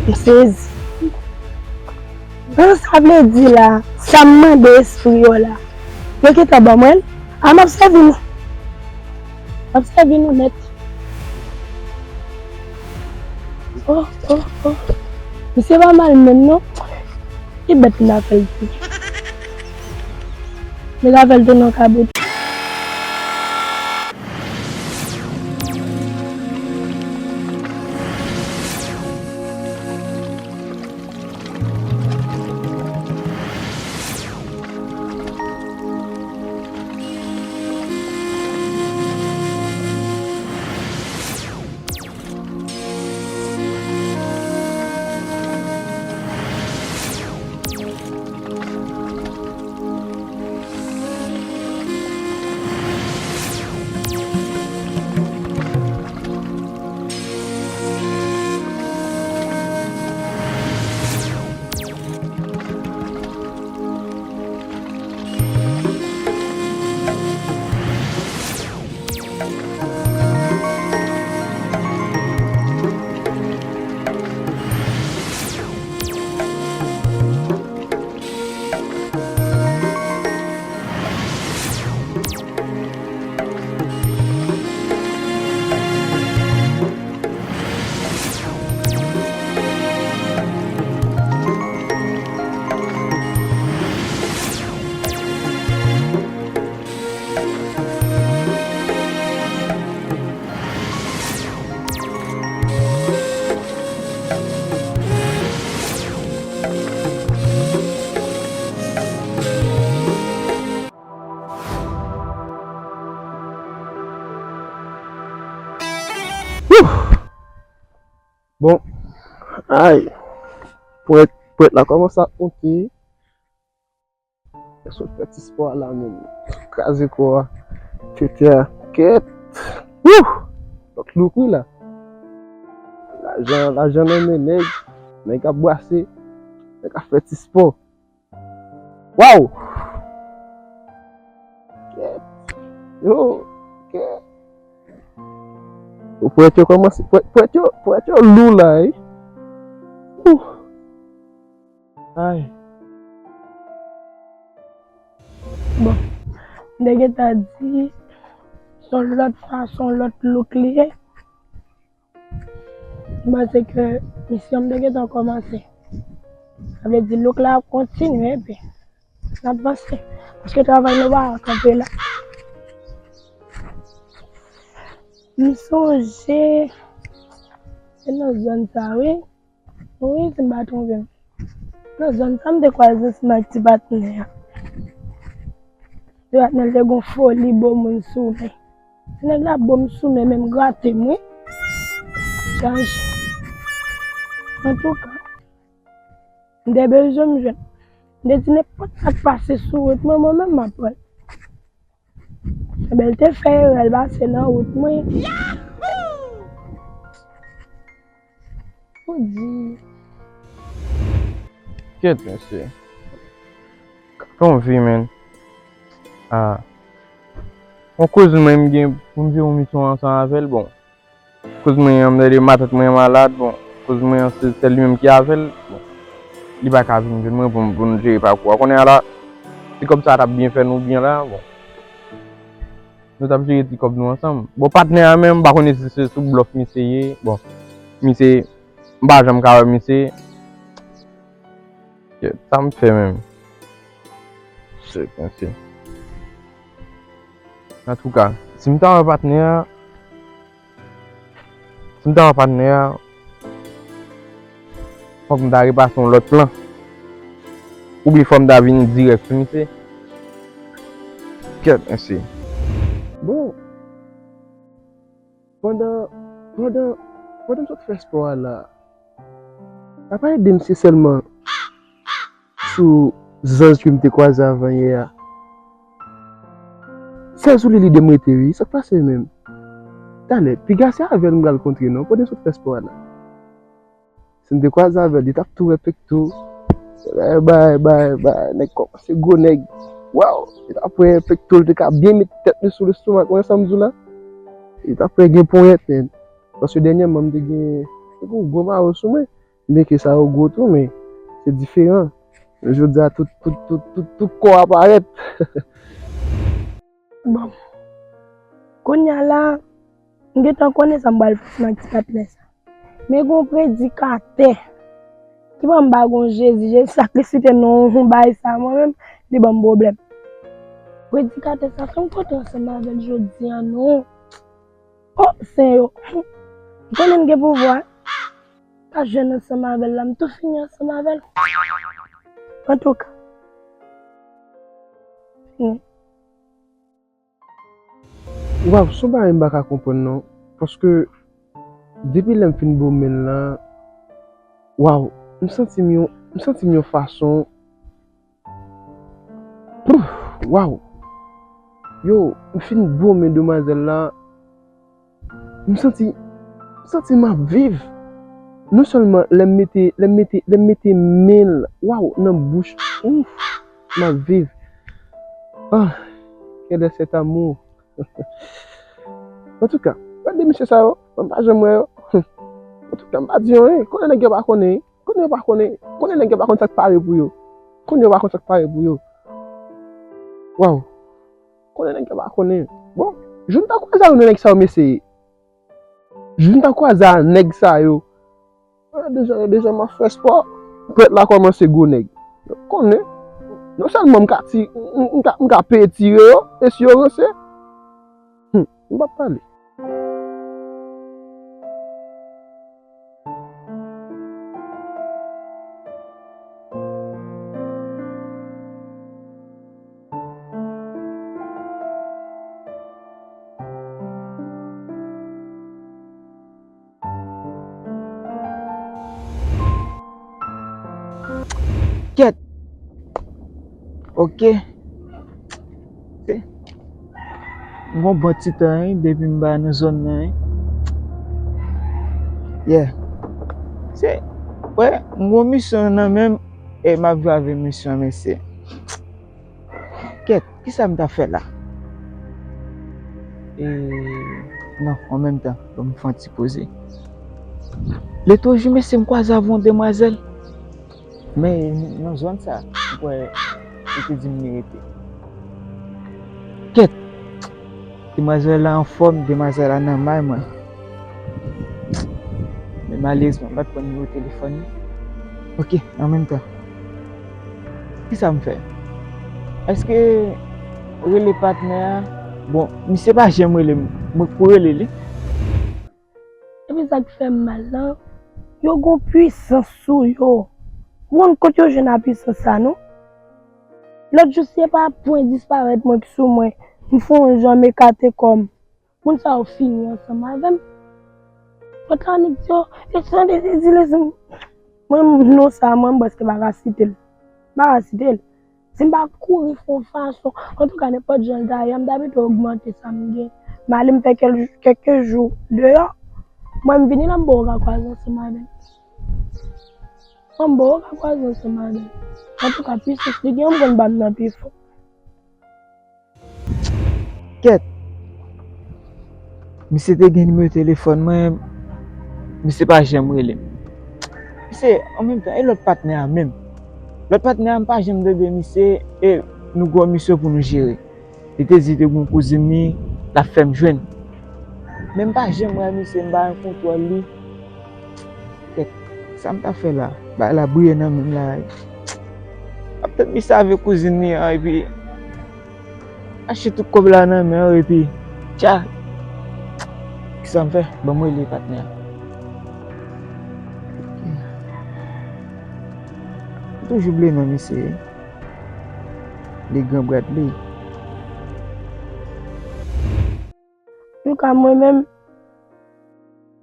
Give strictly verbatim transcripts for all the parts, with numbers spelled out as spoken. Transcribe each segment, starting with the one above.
M sezi. Sa sa vle di la, sa m mande espri yo la, yo gentan ban mwen l? A, m ap sèvi nou. M ap sèvi nou nèt. Oh, oh, oh. Misye pa mal menm non. Ki bèt m ta fè l tou? M ta fè l tounen an kabrit. Bon, ay, pwèt, pwèt la kòmanse ap monte. Sot fè ti spò a la menm. Kraze kò a. Tete a. Kèt. Wouh! Lòt louk wi la. Lajan, lajan nan men nèg. Nèg ap brase. Nèg ap fè ti spò. Waw! Kèt. Yo, kèt. Pwèt yo kòmanse, pwèt, pwèt yo, pwèt yo lou la, wi. Wouh! Ay. Bon, m te gentan di, se yon lòt fason, lòt louk li ye. M panse ke misyon m te gentan kòmanse. Sa vle di louk la ap kontinye, epi n ap vanse. Paske travay nou pa kanpe la. M sonje, se nan zòn sa, wi. Wi, si m pa twonpe m. Nan zòn sa, m te kwaze ansanm ak ti patnè a. Ti patnè a te gon foli bo moun sou men. Si nèg la bo m sou men, menm grate m, wi. Chaje. Antouka, m te bezwen m jwenn. M te di nenpòt sa k pase sou wout mwen, mwen menm m ap pran l. Enben, l te fè erè, l pase nan wout mwen. Pou di. Kèt, mesye. Fè yon vi, menn. Ah. Yon kouz mwen, m gen pou m jere yon misyon ansanm avè l, bon. Kouz mwen an, m tande matant mwen an malad, bon, kouz mwen an, se sèl li menm ki avè l, bon, li pa ka vin jwenn mwen pou m, pou n jere pakou a. Kounye a la, ti kòb sa t ap byen fè nou byen la, bon. Nou t ap jere ti kòb nou ansanm. Bon, patnè a menm, m pa konnen si se sou blòf misye ye, bon, misye, m pa janm ka wè misye. Kèt, sa m fè menm. Shit, mesye. Antouka, si m ta wè patnè a, Si m ta wè patnè a, fòk m ta repase yon lòt plan. Oubyen fò m ta vin dirèk sou misye. Kèt, mesye. Bon, pandan, pandan, pandan m sot fè spò a la, sa pa ede m si sèlman sou zanj ke m te kwaze avan yè a. Sèl sou li lide m rete wi, sa k pase menm? Talè, piga se avè l m pral kontre non, pandan m sot fè spò a la. Si m te kwaze avè l, li t ap tou wè pekto. Bay, bay, bay, bay, nèg kòmanse gwo nèg. Waw, li t ap wè pekto, li te ka byen met tèt li sou lestomak mwen, sa m di w la. Li t ap wè gen ponyèt, men. Paske dènyèman, m te gen, te gen yon gwo mayo sou mwen. Byenke sa yo gwo tou, men se diferan. Jodi a, tout, tout, tout, tout, tout kò a parèt. Bon. Kounye a la, m gentan konnen sa m pral fè nan ti patnè sa. Men gen yon predikatè ki ban m bagon Jezi, Jezi sakrisite non yon bagay sa mwen menm, li ban m pwoblèm. Predikatè sa fè m kontre ansanm avè l jodi a non. O Senyè, m konnen m gen pouvwa. Pa jwenn ansanm avè l la, m tou fini ansanm avè l. Antouka, fini. Waw, se yon bagay m pa ka konprann non. Paske depi lè m fin bo men l lan, waw, m santi m yon, m santi m yon fason. Pouf, waw. Yo, m fin bo men demwazèl la. M santi, m santi m ap viv. Non sèlman lè m mete, lè m mete, lè m mete men l, waw, nan bouch, ouf, m ap viv. Ah, quel est cet amour? Antouka, gade de mesye sa yo, mwen pa janm wè yo. Antouka, m pa di yo anyen. Konnen nèg yo pa konnen. Konnen yo pa konnen. Konnen nèg yo pa konn sa k pare pou yo. Konnen yo pa konn sa k pare pou yo. Waw. Konnen nèg yo pa konnen. Bon, jou n ta kwaze a youn nan nèg sa yo, mesye. Jou n ta kwaze a nèg sa yo. Ah, deja, deja m ap fè spò. Prèt la kòmanse gwo nèg. Yo konnen. Non sèlman m ka ti, m, m ka, m ka peye tire yo, e si yo ranse, hmm, m p ap pale. Kèt. Ok. Se, m gon bon ti tan wi depi m pa nan zòn nan wi. Yeah. Se, wè, m gon misyon nan men m e m ap jwe avè misyon, mesye. Kèt, kisa m ta fè la? E, non, an menm tan, ban m fè yon ti poze. Leto jou, mesye, m kwaze avè yon demwazèl. Men, nan zòn sa, m kwè, li te di m li rete. Kèt! Demwazèl la anfòm, demwazèl la nan may mwen. Men malerezman, m pa t pran nimewo telefòn li. Ok, an menm tan. Kisa m fè? Èske rele patnè a? Bon, misye pa janm rele m. Mwen k pou rele li. Epi sa k fè m mal lan, yo gon pwisans sou yo. Ou konn kot yo jwenn a pwisans sa non? Lòt jou si e pa pwen disparèt mwen ki sou mwen, m fè yon jan m ekate kò m. Moun sa yo fini ansanm avè m. Mwen t annik di yo, e tande Zezi lese m. Mwen non sa mwen m prèske pa ka site l. M pa ka site l. Si m pa kouri fè yon fason, antouka nenpòt jan l ta ye a, m ta pito ogmante sa m gen. M ale m fè kèl, kèlke jou deyò. Mwen m vini la m poko ka kwaze ansanm avè l. Mwen m poko ka kwaze ansanm avè l. Antouka pwisans li gen an m konn ba m nan pi fò. Kèt. Misye te gen nimewo telefòn mwen, misye pa janm rele m. Misye, an menm tan, e lòt patnè a menm? Lòt patnè a, m pa janm tande misye, e nou gon misyon pou nou jere. Li te di li te gon kouzin li, l ap fè m jwenn. Men m pa janm wè misye, m pa gen kontwòl li. Kèt, sa m ta fè la? Bagay la briye nan men m la. M ap tann misye avèk kouzin li an, epi achte tout kòb la nan men yo epi tcha. Kisa m fè? Ban m rele patnè a. M toujou bliye non misye wi. Li gran Bradley. Antouka mwen menm,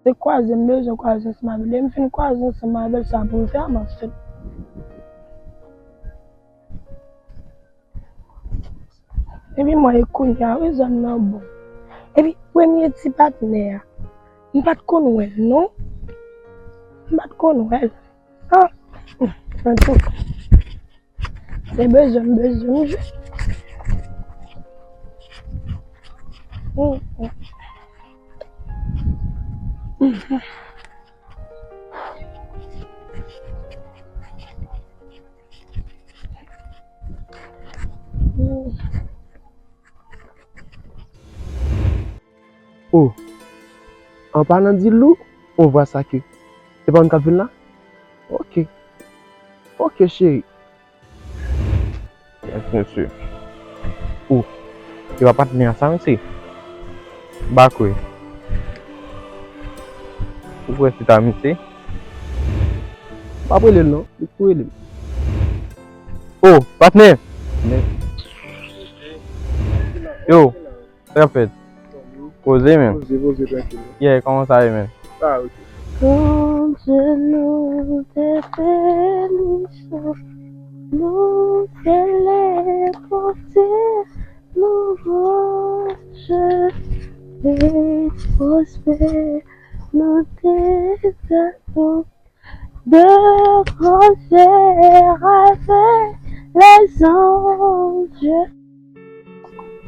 se kwaze m bezwen kwaze ansanm avè l. Lè m fin kwaze ansanm avè l, sa pou m fè a m ap fè l. Epi mwen e kounye a wi zòn nan bon. Epi premye ti patnè a, m pa t konn wè l non. M pa t konn wè l. Ah, antouka, se bezwen m bezwen m jwenn. Mm, mm. Mhm. Oh, an palan di Lou, on vwa sa ke. Se pa moun k ap vin la? Ok. Ok, cheri. Yes, mesye. Oh, se pa patnè a sa, mesye? M pa kwè. Ou kwè se ta, mesye? M p ap rele l non, li k pou rele m. Oh, patnè! Yo, sa k ap fèt? Poze, men. Poze, poze, trankil. Yeah, kòman sa ye, men? Ah, ok. Bondye, nou te beni, nou te leve, Bondye, nou Bondye te pwospè, nou te tankou de grands cœurs avec les anges.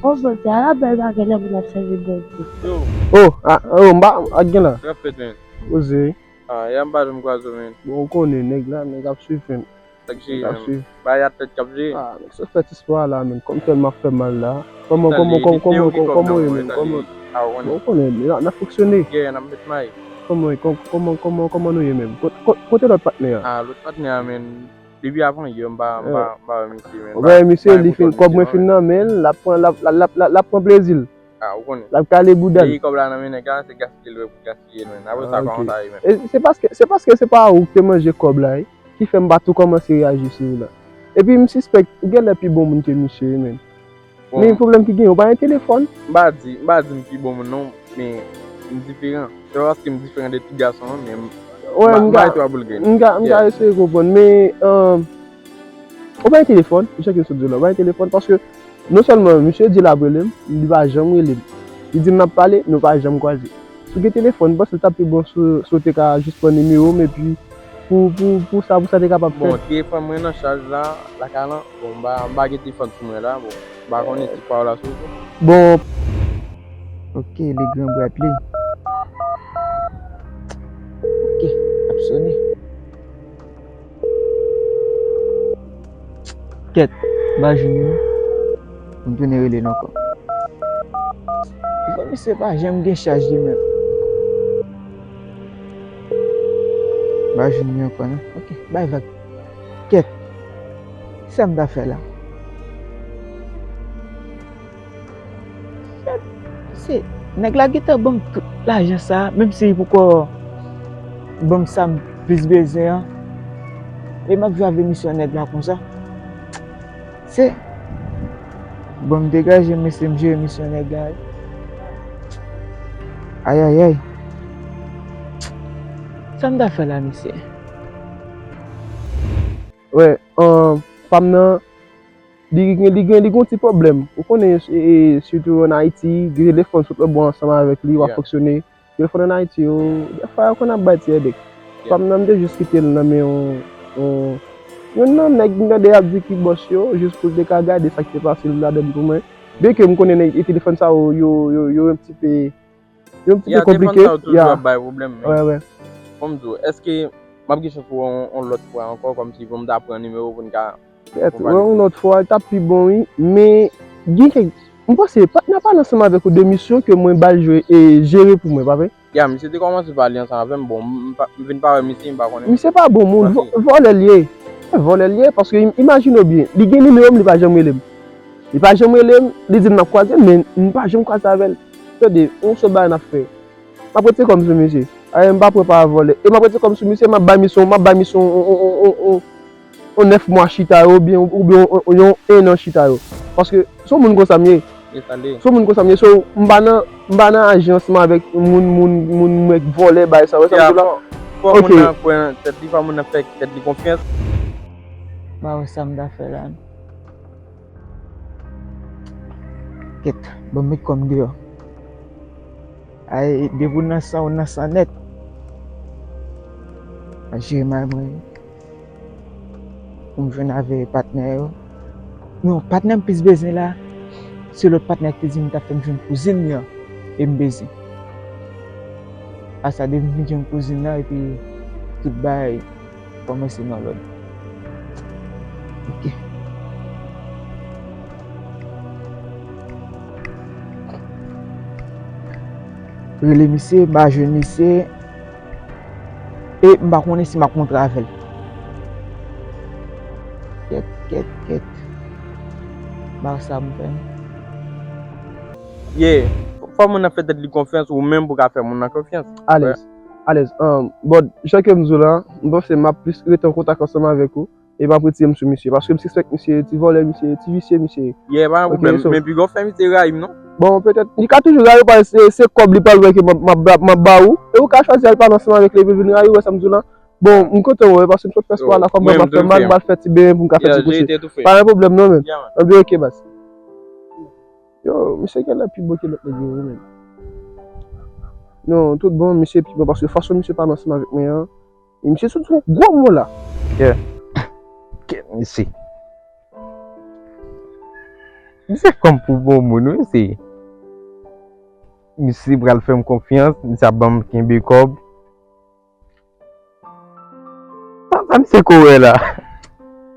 Oh Bondye, ala bèl bagay lè moun ap sèvi Bondye. Yo. Oh, ah, oh, m pa, ak gen la. Sa k ap fèt, men? Poze. Ah, yè m pa janm kwaze w, men. Bon, ou konnen, nèg la, nèg ap swiv, men. Sa k jere, men? Nèg ap swiv. Bay a tèt k ap jere. Ah, nèg sa fè ti spò a la, men. Kòm tèt m ap fè mal la. Kòman, kòman, kòman, kòman, kòman, kòman w ye, men? Kòman? Ah, ou konnen. Bon, ou konnen, n ap, n ap fonksyone. Yeah, n ap met may. Kòman, kò-, kòman, kòman, kòman nou ye menm? Kot-, kot-, kote lòt patnè a? Ah, lòt patnè a, men, depi avan yè, m pa, m pa, m pa wè misye, men. Ou pa wè misye, li fin, kòb mwen fin nan men l, l ap pran, l ap, l ap, l ap, l ap pran plezi l. Ah, ou konnen. L ap kale bouda l. Depi kòb la nan men nèg la, se gaspiye l wè pou gaspiye l, men. Apre sa, kòman sa ye, men? E se paske, se paske se pa ou ki te manje kòb la, wi, ki fè m pa tou kòmanse reyaji sou ou la. Epi m sispèk ou genlè pi bon moun ke misye, wi, men. Men pwoblèm ki genyen, ou pa gen telefòn? M pa di, m pa di m pi bon moun non, men m diferan. Se pa paske m diferan de tout gason an, men m, m pa, m pa gen twa boul grenn. M ka, m ka eseye konprann, men, euh, ou pa gen telefòn, jan ke m sot di w la, ou pa gen telefòn, paske non sèlman misye di l ap rele m, li pa janm rele m. Li di m n ap pale, nou pa janm kwaze. Si w gen telefòn, m panse l t ap pi bon si w, si w te ka jis pran nimewo m epi pou, pou, pou sa, pou sa te kapab fèt. Bon, telefòn mwen nan chaj la, lakay lan. Bon, m pa, m pa gen telefòn sou mwen la. Bon, m pa konnen si pa w la sou ou. Bon. Ok, li gran brat li. Ok, ap sone. Kèt, m pa jwenn li non. M tounen rele l ankò. Bon, misye pa janm gen chaj li menm. M pa jwenn li ankò non. Ok, bay vag. Kèt. Sa m ta fè la? Se, nèg la gentan ban m tout lajan sa, menm si li poko ban m sa m plis bezwen an. E m ap jwe avè misyon nèg la konsa. Se, bon, m degaje m, mesye, m jere misyon nèg la, wi. Ayayay. Sa m ta fè la, mesye? Wè, an, pa m nan, li gen, li gen, li gen yon ti pwoblèm. Ou konnen, e, e, sitou ann Ayiti, gen telefòn sot lòt bò ansanm avèk li, w ap fonksyone. Telefòn ann Ayiti yo, dèfwa yo konn ap bay ti èdèk. Pa m nan, m te jis kite l nan men yon, yon, yonn nan nèg m tande y ap di ki bòs yo, jis pou l te ka gade sa k te pase l ladan l pou mwen. Byenke m konnen nèg, e telefòn sa yo, yo, yo, yo yon ti pe, yo yon ti pe konplike. Ya, telefòn sa yo toujou ap bay pwoblèm, men. Wè, wè. Fò m di w, èske m ap gen chans wè w yon, yon lòt fwa ankò, kòmsi pou m ta pran nimewo pou n ka Kèt, wè, yon lòt fwa, l t ap pi bon, wi. Men, gen kèk, m panse, patnè a pale ansanm avèk ou de misyon ke mwen ba l jwe e jere pou mwen, pa vre? Ya, misye te kòmanse pale ansanm avè m, bon, m pa, m vin pa wè misye, m pa konnen. Misye pa bon moun, vò-, vòlè l ye. Vòlè l ye, paske im-, imajine w byen, li gen nimewo m, li pa janm rele m. Li pa janm rele m, li di m n ap kwaze, men m pa janm kwaze avè l. Tande, yon sèl bagay n ap fè. M ap retire kòb m sou misye. Ayè, m pa pran pa vòlè. E m ap retire kòb m sou misye, m ap bay misye, m ap bay misye yon, yon, yon, yon, yon, yon nèf mwa chita yo, oubyen, oubyen yon, yon ennan chita yo. Paske se yon moun konsa m ye. Se yon moun konsa m ye. So, m pa nan, m pa nan aji ansanm avèk moun, moun, moun, moun vòlè, bagay sa, wè sa m di la? Fò, fò moun nan kwè nan tèt li, fò moun nan fè tèt li konfyans. M pa wè sa m ta fè la non. Kèt, ban m met kò m deyò. Ay, depi w nan san, w nan san nèt. Mwen jere may mwen pou m jwenn avè patnè yo. Non, patnè m plis bezwen la, se lòt patnè ki te di m t ap fè m jwenn kouzin li an, e m bezwen. Asa depi m vin jwenn kouzin nan, epi tout bagay kòmanse nan lòd. Ok. Rele misye, m pa jwenn misye. E m pa konnen si m ap kontre avè l. Kèt, kèt, kèt. M pa wè sa m fè. Yeah, fò moun nan fè tèt li konfyans, ou menm pou ka fè moun nan konfyans. Alèz, alèz. Um, but, jan ke m di w la, m panse m ap plis rete an kontak ansanm avèk ou. E m ap retire m sou misye. Paske m sispèk misye, ti vòlè misye, ti visye misye. Yeah, pa gen pwoblèm. Men piga w fè misye rayi m, non? Bon, petèt, li ka toujou rayi w, paske se, se kòb li pral wè ke m ap, m ap, m ap ba ou. E ou ka chwazi al pale ansanm avèk li, epi l vin rayi w, wè sa m di w la. Bon, m kontan wè, paske m sot fè spò a la, kò m ap fè mal, m pral fè ti benyen pou m ka fè ti kouche. Pa gen pwoblèm, non, men. Anben, ok, baz. Yo, misye genlè pi bon ke lòt nèg yo, wi, men. Non, tout bon, misye pi bon, paske fason misye pale ansanm avèk mwen an, e misye sot yon gwo mo la. Kè. Kè, misye. Misye kòm pou bon moun, wi, misye. Misye pral fè m konfyans, misye ap ban m kenbe kòb. Sa, sa misye ko wè la?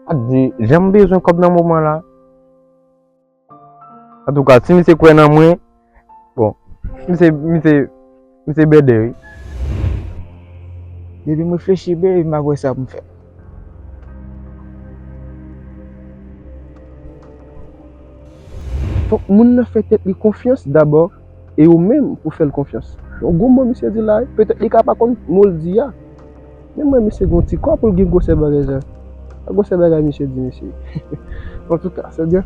Adye, jan m bezwen kòb nan moman la. Antouka, si misye kwè nan mwen, bon, misye, misye, misye bèdè, wi. Depi m reflechi byen, m ap wè sa pou m fè. Fòk moun nan fè tèt li konfyans dabò, e ou menm pou fè l konfyans. Yon gwo mo misye di la, wi. Petèt li ka pa konn mo l di a. Men mwen, misye gen yon ti kò pou l gen gwosè bagay sa. A gwosè bagay misye di, mesye. Antouka, se byen.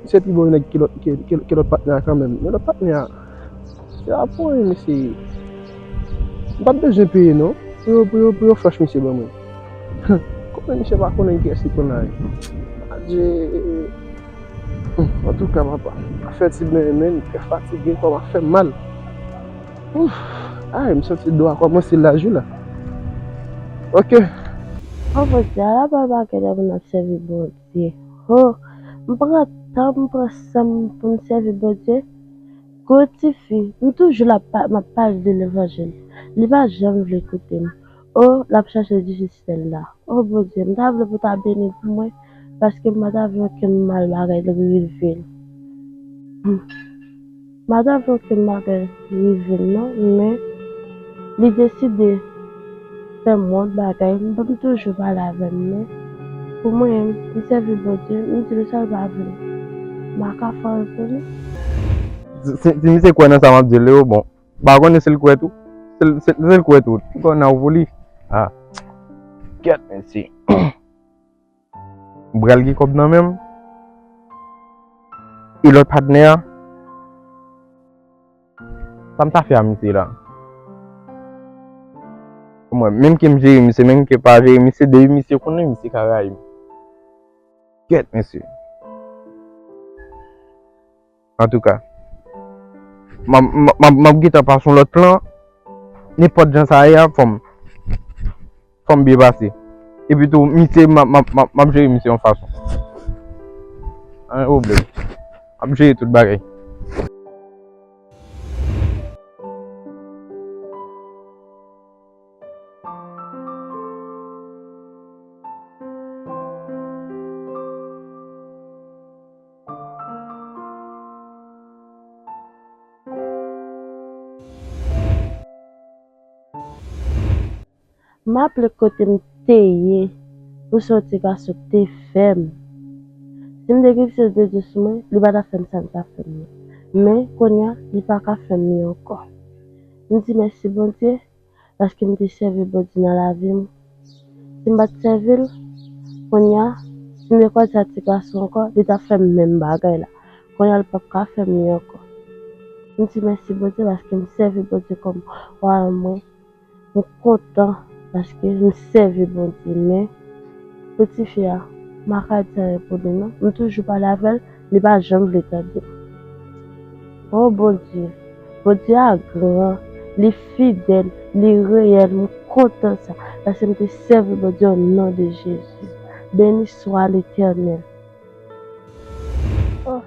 Misye pi bon nèg ke lòt, ke, ke, ke lòt patnè a kanmenm. Men lòt patnè a, se a pou mwen, mesye. M p ap bezwen peye, non. Pou yo, pou yo, pou yo flash misye ban mwen. Kòman misye pa konnen kiyès li pran la, wi? Adye. Hmm, antouka, papa, afè ti byen, men, kè fatige, kò m ap fè m mal. Ouf, ay, m santi do a kòmanse laj wi la. Ok. O Bondye, ala bèl bagay lè moun ap sèvi Bondye. Ho, m pran tan, m pran san m pou m sèvi Bondye. Gwo tifi, m toujou la pa, m ap pale de levanjil. Li pa janm vle koute m. O, l ap chache dijisèl la. O Bondye, m ta vle pou w ta beni pou mwen, paske m pa ta vle okenn mal bagay rive l. Hmm. M pa ta vle okenn bagay rive l non, men li deside fè m wont bagay, m, m toujou pale avè l, men pou mwen, m sèvi Bondye, m di l sa l pa vle. M pa ka fè anyen pou li. Si, si, si misye kwè nan sa m ap di l yo, bon, m pa konnen si l kwè tou. Si l, si, si l kwè tou, m kwè nan ou pou li. Ah. Kèt, mesye. M pral gen kòb nan men m. E lòt patnè a, sa m ta fè a misye la? Mwen, menm ke m jere misye, menm ke pa jere misye, depi misye konnen misye ka rayi m. Kèt, mesye. Antouka, m ap, m ap, m ap, m ap gentan pase yon lòt plan. Nenpòt jan sa ye a, fò m, fò m byen pase. Epi tou, misye, m ap, m ap, m ap, m ap jere misye yon fason. Pa gen pwoblèm. M ap jere tout bagay. M aple kote m te ye pou se yon ti gason k te fè m. Si m te gen plis de Dye sou mwen, li pa t ap fè m sa l t ap fè m nan. Men, kounye a, li pa ka fè m li ankò. M di mèsi Bondye, paske m te sèvi Bondye nan lavi m. Si m pa t sèvi l, kounye a, si m te kwaze ak ti gason ankò, li t ap fè m menm bagay la. Kounye a, li p ap ka fè m li ankò. M di mèsi Bondye paske m sèvi Bondye kòm wa mwen. M kontan paske m sèvi Bondye, men pou tifi a, m pa ka di anyen pou li non. M toujou pale avè l, li pa janm vle tande m. O Bondye, Bondye a gran, li fidèl, li reyèl, m kontan sa, paske m te sèvi Bondye o non de Jezi. Beni swa Letènèl. Oh,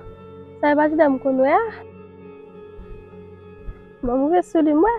sa e pa ti dam m konn wè a? Ban m ouvè sou li m wè.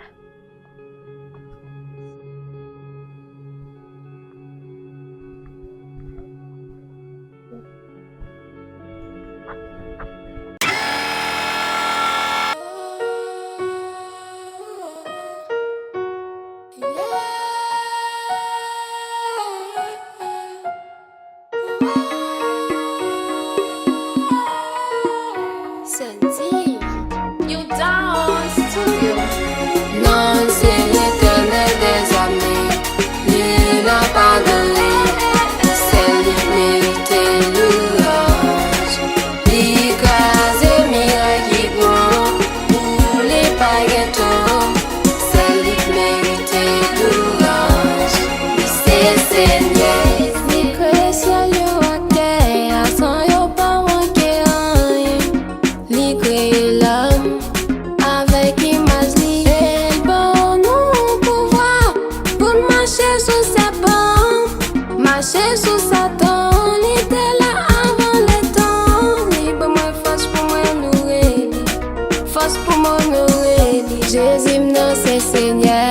Mache sou Satan, li te la avan letan. Li ban mwen fòs pou mwen onore li. Fòs pou mwen onore li. Jezi m nan se Senyè.